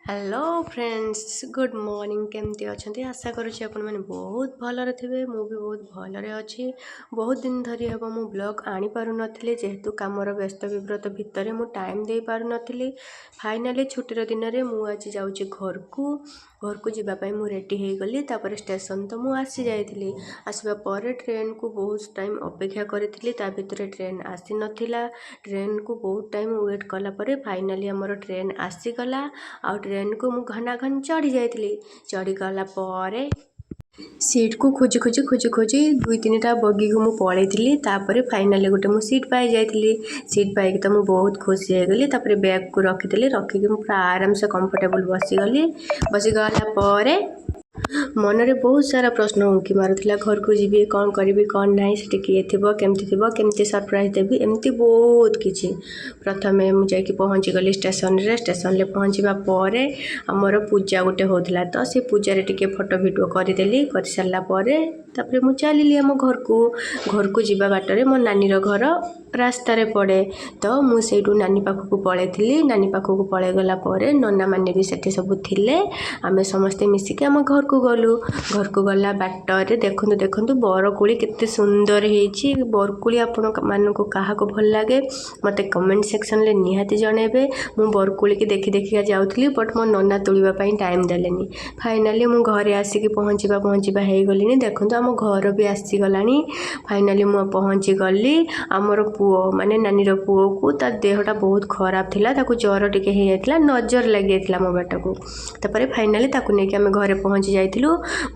Hello friends, good morning. କେମିତି ଅଛନ୍ତି? ଆଶା କରୁଛି ଆପଣମାନେ ବହୁତ ଭଲରେ ଥିବେ। ମୁଁ ବି ବହୁତ ଭଲରେ ଅଛି। ବହୁତ ଦିନ ଧରି ହେବ ମୁଁ ବ୍ଲଗ୍ ଆଣିପାରୁନଥିଲି, ଯେହେତୁ କାମର ବ୍ୟସ୍ତ ବିବ୍ରତ ଭିତରେ ମୁଁ ଟାଇମ୍ ଦେଇପାରୁନଥିଲି। ଫାଇନାଲି ଛୁଟିର ଦିନରେ ମୁଁ ଆଜି ଯାଉଛି ଘରକୁ। ଘରକୁ ଯିବା ପାଇଁ ମୁଁ ରେଡ଼ି ହେଇଗଲି। ତାପରେ ଷ୍ଟେସନ ତ ମୁଁ ଆସିଯାଇଥିଲି। ଆସିବା ପରେ ଟ୍ରେନ୍କୁ ବହୁତ ଟାଇମ୍ ଅପେକ୍ଷା କରିଥିଲି। ତା ଭିତରେ ଟ୍ରେନ୍ ଆସିନଥିଲା। ଟ୍ରେନ୍କୁ ବହୁତ ଟାଇମ୍ ୱେଟ୍ କଲା ପରେ ଫାଇନାଲି ଆମର ଟ୍ରେନ୍ ଆସିଗଲା ଆଉ ଟ୍ରେନ୍କୁ ମୁଁ ଘନାଘନ ଚଢ଼ି ଯାଇଥିଲି। ଚଢ଼ିଗଲା ପରେ ସିଟ୍କୁ ଖୋଜି ଖୋଜି ଖୋଜି ଖୋଜି ଦୁଇ ତିନିଟା ବଗିକୁ ମୁଁ ପଳେଇଥିଲି। ତାପରେ ଫାଇନାଲି ଗୋଟେ ମୁଁ ସିଟ୍ ପାଇଯାଇଥିଲି। ସିଟ୍ ପାଇକି ତ ମୁଁ ବହୁତ ଖୁସି ହେଇଗଲି। ତାପରେ ବ୍ୟାଗ୍କୁ ରଖିଦେଲି। ରଖିକି ମୁଁ ପୁରା ଆରାମସେ କମ୍ଫର୍ଟେବୁଲ୍ ବସିଗଲି। ବସିଗଲା ପରେ ମନରେ ବହୁତ ସାରା ପ୍ରଶ୍ନ ଉଙ୍କି ମାରୁଥିଲା। ଘରକୁ ଯିବି, କ'ଣ କରିବି, କ'ଣ ନାହିଁ, ସେଠି କିଏ ଥିବ, କେମିତି ଥିବ, କେମିତି ସରପ୍ରାଇଜ୍ ଦେବି, ଏମିତି ବହୁତ କିଛି। ପ୍ରଥମେ ମୁଁ ଯାଇକି ପହଞ୍ଚିଗଲି ଷ୍ଟେସନରେ। ଷ୍ଟେସନରେ ପହଞ୍ଚିବା ପରେ ଆମର ପୂଜା ଗୋଟେ ହେଉଥିଲା, ତ ସେ ପୂଜାରେ ଟିକେ ଫଟୋ ଭିଡ଼ିଓ କରିଦେଲି। କରିସାରିଲା ପରେ ତାପରେ ମୁଁ ଚାଲିଲି ଆମ ଘରକୁ। ଘରକୁ ଯିବା ବାଟରେ ମୋ ନାନୀର ଘର ରାସ୍ତାରେ ପଡ଼େ, ତ ମୁଁ ସେଇଠୁ ନାନୀ ପାଖକୁ ପଳେଇଥିଲି। ନାନୀ ପାଖକୁ ପଳେଇଗଲା ପରେ ନନାମାନେ ବି ସେଠି ସବୁ ଥିଲେ। ଆମେ ସମସ୍ତେ ମିଶିକି ଆମ ଘରକୁ ଗଲୁ। ଘରକୁ ଗଲା ବାଟରେ ଦେଖନ୍ତୁ, ଦେଖନ୍ତୁ, ବରକୋଳି କେତେ ସୁନ୍ଦର ହେଇଛି। ବରକୋଳି ଆପଣମାନଙ୍କୁ କାହାକୁ ଭଲ ଲାଗେ, ମୋତେ କମେଣ୍ଟ ସେକ୍ସନରେ ନିହାତି ଜଣାଇବେ। ମୁଁ ବରକୋଳିକି ଦେଖି ଦେଖିକା ଯାଉଥିଲି, ବଟ୍ ମୋ ନନା ତୋଳିବା ପାଇଁ ଟାଇମ୍ ଦେଲେନି। ଫାଇନାଲି ମୁଁ ଘରେ ଆସିକି ପହଞ୍ଚିବା ପହଞ୍ଚିବା ହେଇଗଲିଣି। ଦେଖନ୍ତୁ, ଆମ ଘର ବି ଆସିଗଲାଣି। ଫାଇନାଲି ମୁଁ ପହଞ୍ଚିଗଲି। ଆମର ପୁଅ, ମାନେ ନାନୀର ପୁଅକୁ, ତା ଦେହଟା ବହୁତ ଖରାପ ଥିଲା। ତାକୁ ଜ୍ୱର ଟିକେ ହେଇଯାଇଥିଲା। ନଜର ଲାଗିଯାଇଥିଲା ମୋ ବେଟାକୁ। ତାପରେ ଫାଇନାଲି ତାକୁ ନେଇକି ଆମେ ଘରେ ପହଞ୍ଚି ଯାଇଥିଲୁ।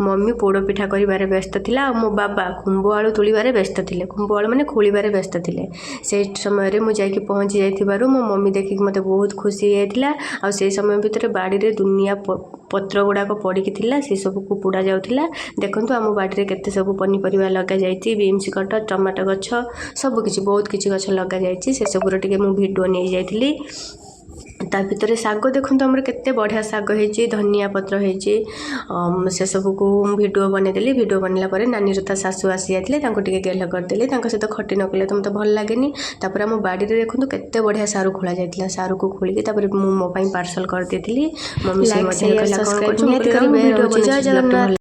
ମମି ପୋଡ଼ ପିଠା କରିବାରେ ବ୍ୟସ୍ତ ଥିଲା ଆଉ ମୋ ବାବା ଖୁମ୍ବ ଆଳୁ ତୋଳିବାରେ ବ୍ୟସ୍ତ ଥିଲେ। ଖୁମ୍ବ ଆଳୁ ମାନେ ଖୋଳିବାରେ ବ୍ୟସ୍ତ ଥିଲେ। ସେଇ ସମୟରେ ମୁଁ ଯାଇକି ପହଞ୍ଚି ଯାଇଥିବାରୁ ମୋ ମମି ଦେଖିକି ମୋତେ ବହୁତ ଖୁସି ହେଇଯାଇଥିଲା। ଆଉ ସେଇ ସମୟ ଭିତରେ ବାଡ଼ିରେ ଦୁନିଆ ପତ୍ର ଗୁଡ଼ାକ ପଡ଼ିକି ଥିଲା, ସେସବୁକୁ ପୋଡ଼ା ଯାଉଥିଲା। ଦେଖନ୍ତୁ, ଆମ ବାଡ଼ିରେ କେତେ ସବୁ ପନିପରିବା ଲଗାଯାଇଛି। ବିନ୍ସ ଗଛ, ଟମାଟୋ ଗଛ, ସବୁ କିଛି, ବହୁତ କିଛି ଗଛ ଲଗାଯାଇଛି। ସେସବୁର ଟିକେ ମୁଁ ଭିଡ଼ିଓ ନେଇଯାଇଥିଲି। ତା ଭିତରେ ଶାଗ ଦେଖନ୍ତୁ, ଆମର କେତେ ବଢ଼ିଆ ଶାଗ ହେଇଛି, ଧନିଆ ପତ୍ର ହେଇଛି। ସେସବୁକୁ ମୁଁ ଭିଡ଼ିଓ ବନେଇଦେଲି। ଭିଡ଼ିଓ ବନେଇଲା ପରେ ନାନୀର ତା ଶାଶୁ ଆସିଯାଇଥିଲେ। ତାଙ୍କୁ ଟିକେ ଗେଲ କରିଦେଲି। ତାଙ୍କ ସହିତ ଖଟି ନ କଲେ ତ ମୋତେ ଭଲ ଲାଗେନି। ତାପରେ ଆମ ବାଡ଼ିରେ ଦେଖନ୍ତୁ, କେତେ ବଢ଼ିଆ ସାରୁ ଖୋଳା ଯାଇଥିଲା। ସାରୁକୁ ଖୋଳିକି ତାପରେ ମୁଁ ମୋ ପାଇଁ ପାର୍ସଲ କରିଦେଇଥିଲି। ମମି ସେ ଲାଇକ୍, ମଧ୍ୟରେ ସେୟାର, କହିଲା, "କ'ଣ ସବସ୍କ୍ରାଇବ୍ କରୁଛୁ?" ମୁଁ ନିହାତି କହିଲି, କରିବେ। "ଭିଡ଼ିଓ ରହୁଛି, ଜୟ ବନଉଛି।" ବ୍ଲଗ୍ଟି ଜଗନ୍ନାଥ। ଭଲ